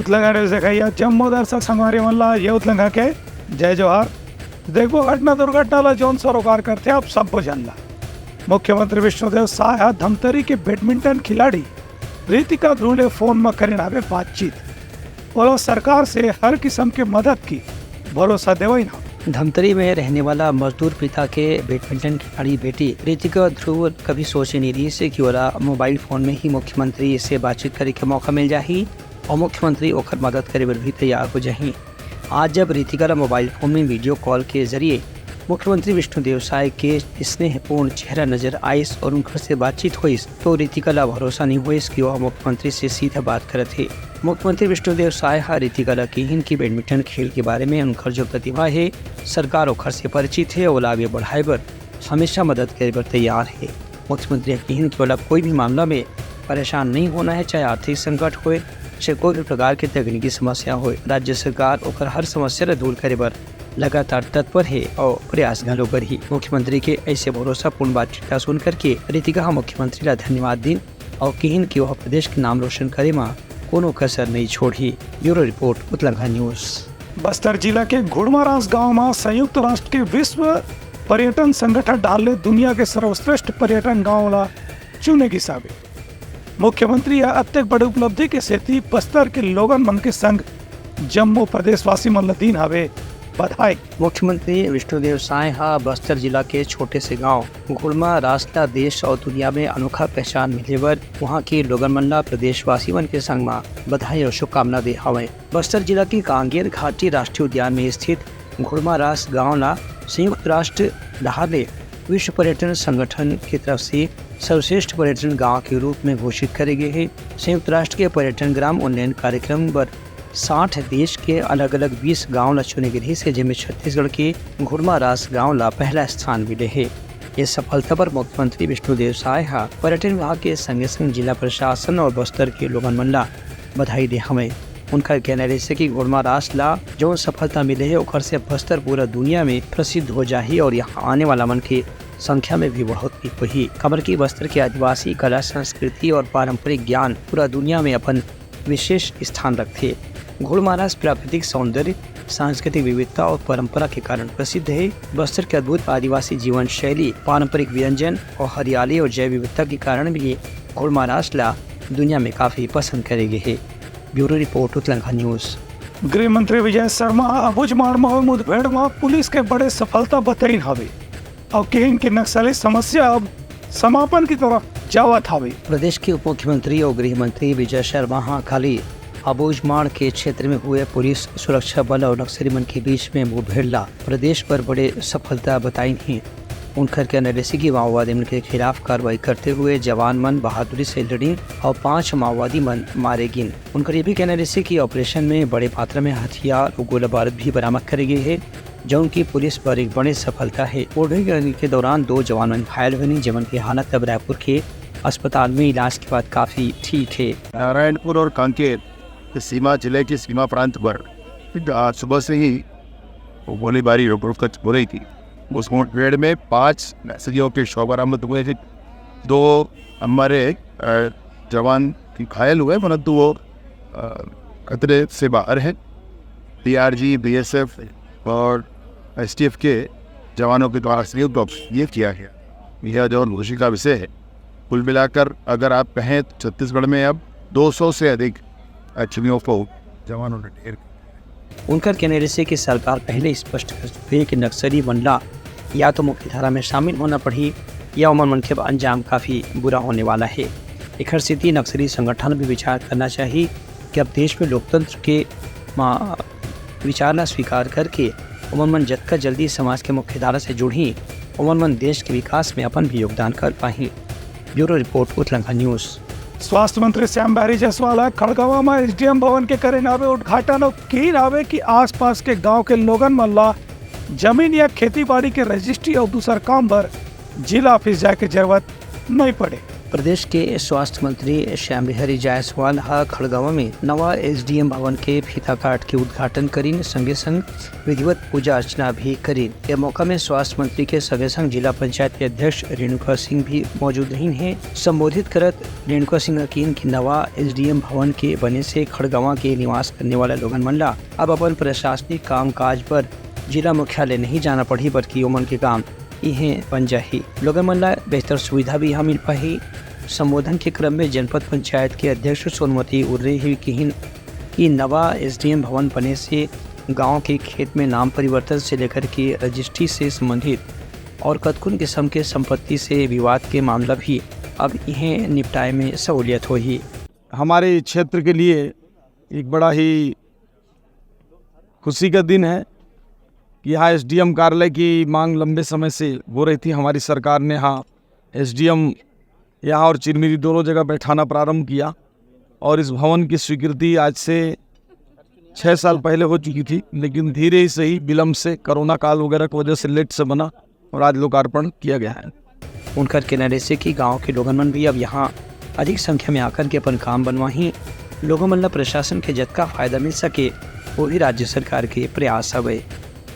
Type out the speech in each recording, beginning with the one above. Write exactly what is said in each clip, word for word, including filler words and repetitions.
लगा रहे देखा जम्मो दर्शक संगवारी मन ला ये उतलंगा के जय जोहार। देखो घटना दुर्घटना ला जौन सरोकार करथे आप सब भोजन ला। मुख्यमंत्री विष्णुदेव साय ह धमतरी के बैडमिंटन खिलाड़ी रितिका ध्रुव ले फोन म करेन हावे बातचीत। ओला सरकार से हर किस्म के मदद के भरोसा देवइन हावे। धमतरी में रहने वाला मजदूर पिता के बैडमिंटन खिलाड़ी बेटी रितिका ध्रुव कभी सोचे नहीं रहिस कि ओला मोबाइल फोन में ही मुख्यमंत्री से बातचीत करे के मौका मिल जाही और मुख्यमंत्री ओकर मदद करे बर भी तैयार हो जाही। आज जब रितिका ला मोबाइल फोन में वीडियो कॉल के जरिए मुख्यमंत्री विष्णुदेव साय के स्नेहपूर्ण चेहरा नजर आइस और उनकर से बातचीत होइस, तो रितिका ला भरोसा नहीं होइस कि वह मुख्यमंत्री से सीधा बात करत हे। मुख्यमंत्री विष्णुदेव साय ह रितिका ला किहिन कि बैडमिंटन खेल के बारे में उनकर जो प्रतिभा हे, सरकार ओखर से परिचित हे, ओला आगे बढ़ाए बर हमेशा मदद करे बर तैयार हे। मुख्यमंत्री ह किहिन कि ओला कोई भी मामला में परेशान नहीं होना है, चाहे आर्थिक संकट होए, चाहे कोई भी प्रकार के तकनीकी समस्या होए, राज्य सरकार ओकर हर समस्या ला दूर करे बर लगातार तत्पर हे और प्रयास घलो करही। मुख्यमंत्री के ऐसे भरोसापूर्ण बातचीत ला सुन करके रितिका ह मुख्यमंत्री ला धन्यवाद दीन और किहिन कि वह प्रदेश के नाम रोशन करे म कोनो कसर नहीं छोड़ही। ब्यूरो रिपोर्ट, उतलंघा न्यूज। बस्तर जिला के घुड़मारास गांव म संयुक्त राष्ट्र के विश्व पर्यटन संगठन डाहर ले दुनिया के सर्वश्रेष्ठ पर्यटन गांव ला चुने गिस हावे। मुख्यमंत्री ह अतेक बड़े उपलब्धि के सेती बस्तर के लोगन मन के संग जम्मो प्रदेशवासी मन ल दीन हावे बधाई। मुख्यमंत्री विष्णुदेव साय ह बस्तर जिला के छोटे से गांव घुड़मारास ला देश और दुनिया में अनोखा पहचान मिले बर वहां के लोगन मन ला प्रदेशवासी मन के संग म बधाई और शुभकामना दे हवय। बस्तर जिला के कांगेर घाटी राष्ट्रीय उद्यान में स्थित घुड़मारास गांव ला संयुक्त राष्ट्र डहार ले विश्व पर्यटन संगठन के तरफ से सर्वश्रेष्ठ पर्यटन गांव के रूप में घोषित करे गए हे। संयुक्त राष्ट्र के पर्यटन ग्राम उन्नयन कार्यक्रम बर साठ देश के अलग-अलग बीस गांव ला चुने गे रिहिस हे, जेमे छत्तीसगढ़ के घुड़मारास गांव ला पहला स्थान मिले हे। ये सफलता पर मुख्यमंत्री विष्णुदेव साय ह पर्यटन विभाग के संगे-संग जिला प्रशासन और बस्तर के लोगन मन ला बधाई दे हवय। उनका कहना रहिस हे कि घुड़मारास ला जौन सफलता मिले हे, ओकर से बस्तर पूरा दुनिया में प्रसिद्ध हो जाही और यहाँ आने वाला मन के संख्या में भी बढ़ोतरी होही, काबर कि बस्तर के आदिवासी कला, संस्कृति और पारंपरिक ज्ञान पूरा दुनिया में अपन विशेष स्थान रखथे। घुड़मारास प्राकृतिक सौंदर्य, सांस्कृतिक विविधता और परंपरा के कारण प्रसिद्ध हे। बस्तर के अद्भुत आदिवासी जीवन शैली, पारंपरिक व्यंजन और हरियाली और जैव विविधता के कारण भी घुड़मारास ला दुनिया में काफी पसंद करे गे हे। ब्यूरो रिपोर्ट, उतलंघा न्यूज। गृह मंत्री विजय शर्मा ह अबूझमाड़ म होए मुठभेड़ म पुलिस के बड़े सफलता बतइन हवे। अउ किहिन कि नक्सली समस्या अब समापन की तरफ जावत हावे। प्रदेश के उप मुख्यमंत्री और गृह मंत्री विजय शर्मा ह काली अबूझमाड़ के क्षेत्र में हुए पुलिस सुरक्षा बल और नक्सली मन के बीच में मुठभेड़ ला प्रदेश पर बड़े सफलता बताइन हे। उनकर कहना रहिस कि माओवादी मन के खिलाफ कार्रवाई करते हुए जवान मन बहादुरी से लड़िन और पांच माओवादी मन मारे गिन। उनकर ये भी कहना रहिस कि ऑपरेशन में बड़े मात्रा में हथियार और गोला बारूद भी बरामद करे गए हे, जौन की पुलिस पर एक बड़े सफलता हे। मुठभेड़ के दौरान दो जवान मन घायल होइनी, जेमन के हालत अब रायपुर के अस्पताल में इलाज के बाद काफी ठीक हे। नारायणपुर और कांकेर सीमा, जिले के सीमा प्रांत पर आज सुबह से ही वो गोलीबारी रुक रुक कर हो रही थी। उस मुठभेड़ में पांच नक्सलियों के शव बरामद हुए थे। दो हमारे, अ, जवान घायल हुए, परंतु वो, अ, खतरे से बाहर है। डीआरजी, बीएसएफ और एसटीएफ के जवानों के द्वारा संयुक्त ऑपरेशन ये किया गया। यह जो खुशी का विषय है। कुल मिलाकर अगर आप कहें तो छत्तीसगढ़ में अब दो सौ से अधिक नक्सलियों को जवानों ने ढेर उनकर कहना रहिस कि सरकार पहले स्पष्ट कर चुके हे कि नक्सली मन ला या तो मुख्यधारा में शामिल होना पड़ही या ओमन मन के अंजाम काफी बुरा होने वाला हे। एखर सेती नक्सली संगठन भी विचार करना चाहिए कि अब देश में लोकतंत्र के मा-, विचार ला स्वीकार करके ओमन मन जतका जल्दी समाज के मुख्यधारा से जुड़ही, ओमन मन देश के विकास में अपन भी योगदान कर पाही। ब्यूरो रिपोर्ट, उतलंघा न्यूज। स्वास्थ्य मंत्री श्याम बिहारी जायसवाल ह खड़गवां म एसडीएम भवन के करेन हावे उद्घाटन अउ कहिन हावे कि आसपास के गांव के लोगन मन ला जमीन या खेती बाड़ी के रजिस्ट्री अउ दूसर काम बर जिला ऑफिस जाए के जरूरत नइ पड़े। प्रदेश के स्वास्थ्य मंत्री श्याम बिहारी जायसवाल ह खड़गवां में नवा एसडीएम भवन के फीता काट के उद्घाटन करिन, संगे संग विधिवत पूजा अर्चना भी करिन। ए मौका में स्वास्थ्य मंत्री के संगे संग जिला पंचायत के अध्यक्ष रेणुका सिंह भी मौजूद रहिन हे। संबोधित करत रेणुका सिंह ह किहिन कि नवा एसडीएम भवन के बने से खड़गवां के निवास करने वाला लोगन मन ला अब अपन प्रशासनिक कामकाज बर जिला मुख्यालय नहीं जाना पड़ही, बल्कि ओमन के काम इहें बन जाही। लोगन मन ला बेहतर सुविधा भी इहां मिल पाही। संबोधन के क्रम में जनपद पंचायत के अध्यक्ष सोनमती उर्रे ही किहिन कि नवा एसडीएम भवन बने से गांव के खेत में नाम परिवर्तन से लेकर के रजिस्ट्री से संबंधित और कतकुन किस्म के संपत्ति से विवाद के मामला भी अब इहें निपटाए में सहूलियत होही। हमारे क्षेत्र के लिए एक बड़ा ही खुशी का दिन है कि यहाँ एसडीएम कार्यालय की मांग लंबे समय से हो रही थी। हमारी सरकार ने यहाँ एसडीएम यहाँ और चिरमिरी दोनों जगह बैठाना प्रारंभ किया और इस भवन की स्वीकृति आज से छः साल पहले हो चुकी थी, लेकिन धीरे ही सही विलंब से कोरोना काल वगैरह की वजह से लेट से बना और आज लोकार्पण किया गया है। उनकर कहना रहिसे कि गांव के लोगन मन भी अब यहां अधिक संख्या में आकर के अपन काम बनवाही। लोगन मन ला प्रशासन के जतका फायदा मिल सके, वो भी राज्य सरकार के प्रयास हवे।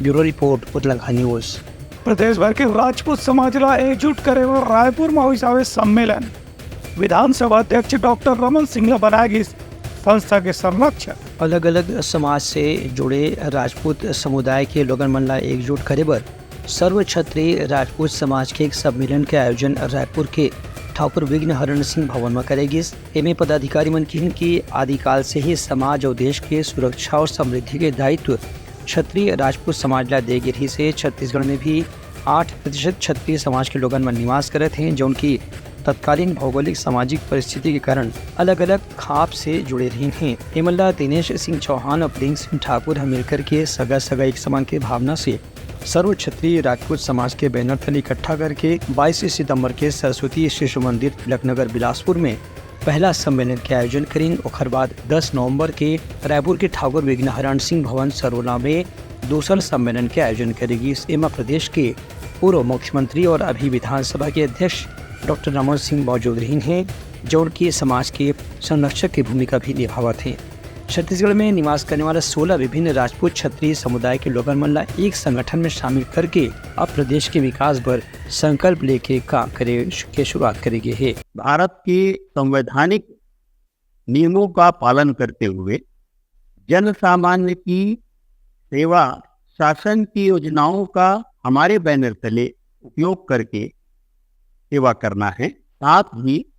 ब्यूरो रिपोर्ट, उतलंघा न्यूज। प्रदेश भर के राजपूत समाज ला एकजुट करे बर रायपुर में होइस हवे सम्मेलन। विधानसभा अध्यक्ष डॉक्टर रमन सिंह ला बनाए गिस संस्था के संरक्षक। अलग-अलग समाज से जुड़े राजपूत समुदाय के लोगन मन ला एकजुट करे बर सर्व क्षेत्रीय राजपूत समाज के एक सम्मेलन के आयोजन रायपुर के ठाकुर विघ्न हरण सिंह भवन म करे गिस। एमे पदाधिकारी मन किहिन कि आदिकाल से ही समाज अउ देश के सुरक्षा और समृद्धि के दायित्व क्षेत्रीय राजपूत समाज ला दे गे रिहिस हे। छत्तीसगढ़ में भी आठ प्रतिशत क्षेत्रीय समाज के लोगन मन निवास करत हें, जौन की तत्कालीन भौगोलिक सामाजिक परिस्थिति के कारण अलग-अलग खाप से जुड़े रहिन हें। एमन ला दिनेश सिंह चौहान अउ प्रेम सिंह ठाकुर ह मिलकर के सगा सगा एक समान के भावना से सर्व क्षेत्रीय राजपूत समाज के बैनर तले इकट्ठा करके बाईस सितंबर के सरस्वती शिशु मंदिर तिलक नगर बिलासपुर में पहला सम्मेलन के आयोजन करिन। ओखर बाद दस नवंबर के रायपुर के ठाकुर विघ्नहरण सिंह भवन सरोला में दूसर सम्मेलन के आयोजन करे गिस। एमा प्रदेश के पूर्व मुख्यमंत्री और अभी विधानसभा के अध्यक्ष डॉक्टर रमन सिंह मौजूद रहिन हें, जौन की समाज के संरक्षक की भूमिका भी निभावत हें। छत्तीसगढ़ में निवास करने वाला सोलह विभिन्न राजपूत क्षत्रिय समुदाय के लोगन मन ला एक संगठन में शामिल करके अब प्रदेश के विकास बर संकल्प लेके काम करे के शुरुआत करे गे हे। भारत के संवैधानिक नियमों का पालन करते हुए जन सामान्य की सेवा, शासन की योजनाओं का हमारे बैनर तले उपयोग करके सेवा करना है। साथ ही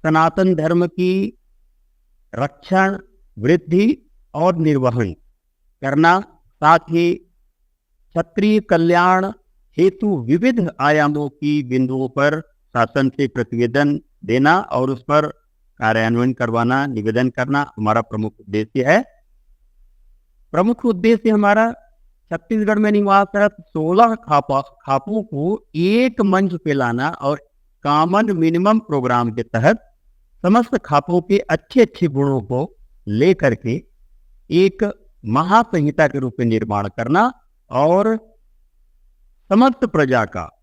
सनातन धर्म की रक्षण, वृद्धि और निर्वहन करना, साथ ही क्षत्रिय कल्याण हेतु विविध आयामों की बिंदुओं पर शासन से प्रतिवेदन देना और उस पर कार्यान्वयन करवाना, निवेदन करना हमारा प्रमुख उद्देश्य है। प्रमुख उद्देश्य हमारा छत्तीसगढ़ में निवासरत सोलह खापा, खापों को एक मंच पे लाना और कॉमन मिनिमम प्रोग्राम के तहत समस्त खापों के अच्छे अच्छे गुणों को लेकर के एक महासंहिता के रूप में निर्माण करना और समस्त प्रजा का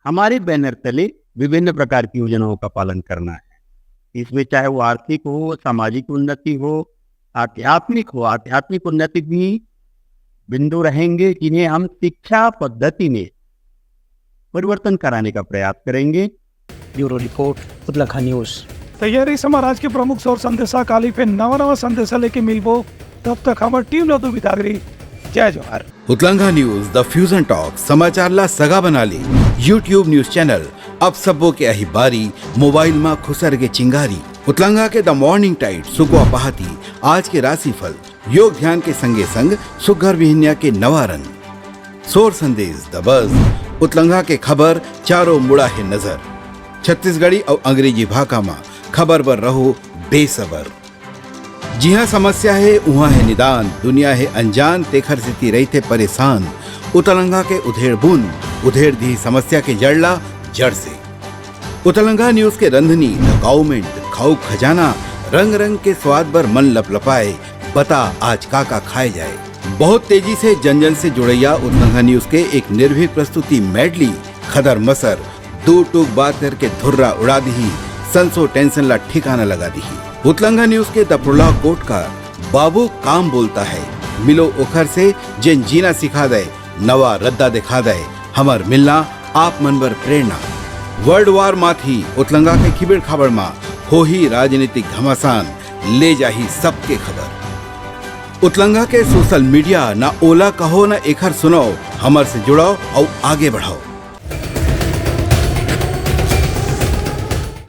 हमारे बैनर तले विभिन्न प्रकार की योजनाओं का पालन करना है। इसमें चाहे वो आर्थिक हो, सामाजिक उन्नति हो, आध्यात्मिक हो, आध्यात्मिक उन्नति भी बिंदु रहेंगे, जिन्हें हम शिक्षा पद्धति में परिवर्तन कराने का प्रयास करेंगे। ब्यूरो रिपोर्ट, उतलाखा न्यूज। तैयारी समाराज के प्रमुख सौर संदेशा काली पे नवा नवा संदेशा लेके मिलबो। तब तक हमर टीम ला दो बिदागरी। जय जोहार। उतलंगा न्यूज, द फ्यूजन टॉक, समाचार ला सगा बना ले। YouTube न्यूज चैनल, अब सबो के अही बारी, मोबाइल मा खुसर के चिंगारी। उतलंगा के द मॉर्निंग टाइड, सुकवा पहाती, आज के राशिफल, योग ध्यान के संगे संग सुग्घर बिहनिया के नवा रंग। सोर संदेश, द बज, उतलंगा के खबर, चारों मुड़ा हे नजर। छत्तीसगढ़ी अउ अंग्रेजी भाखा मा खबर बर रहो बेसबर। जिहाँ समस्या हे, उहाँ हे निदान, दुनिया हे अनजान, तेखर सेती रहिथे परेशान। उतलंगा के उधेड़ बुन, उधेड़ दिही समस्या के जड़ ला जड़ से। उतलंगा न्यूज के रंधनी, द गाउमेंट, खाऊ खजाना, रंग रंग के स्वाद बर मन लपलपाए, बता आज का का खाए जाए। बहुत तेजी से जन जन से जुड़ैया उतलंगा न्यूज के एक निर्भीक प्रस्तुति मेडली, खदर मसर, दू टूक बात करके धुर्रा उड़ा दिही, संसो टेंशन ला ठिकाना लगा दिही। उतलंगा न्यूज के दपरोला कोट का बाबू काम बोलता है, मिलो ओखर से जेन जीना सिखा दे, नवा रद्दा दिखा दे, हमर मिलना आप मन बर प्रेरणा। वर्ल्ड वार माथी उतलंगा के खिबेड़ खाबड़ मा होही राजनीतिक घमासान, ले जाही सबके खबर। उतलंगा के सोशल मीडिया ना ओला कहो ना एखर सुनाओ, हमर से जुड़ाओ अउ आगे बढ़ाओ।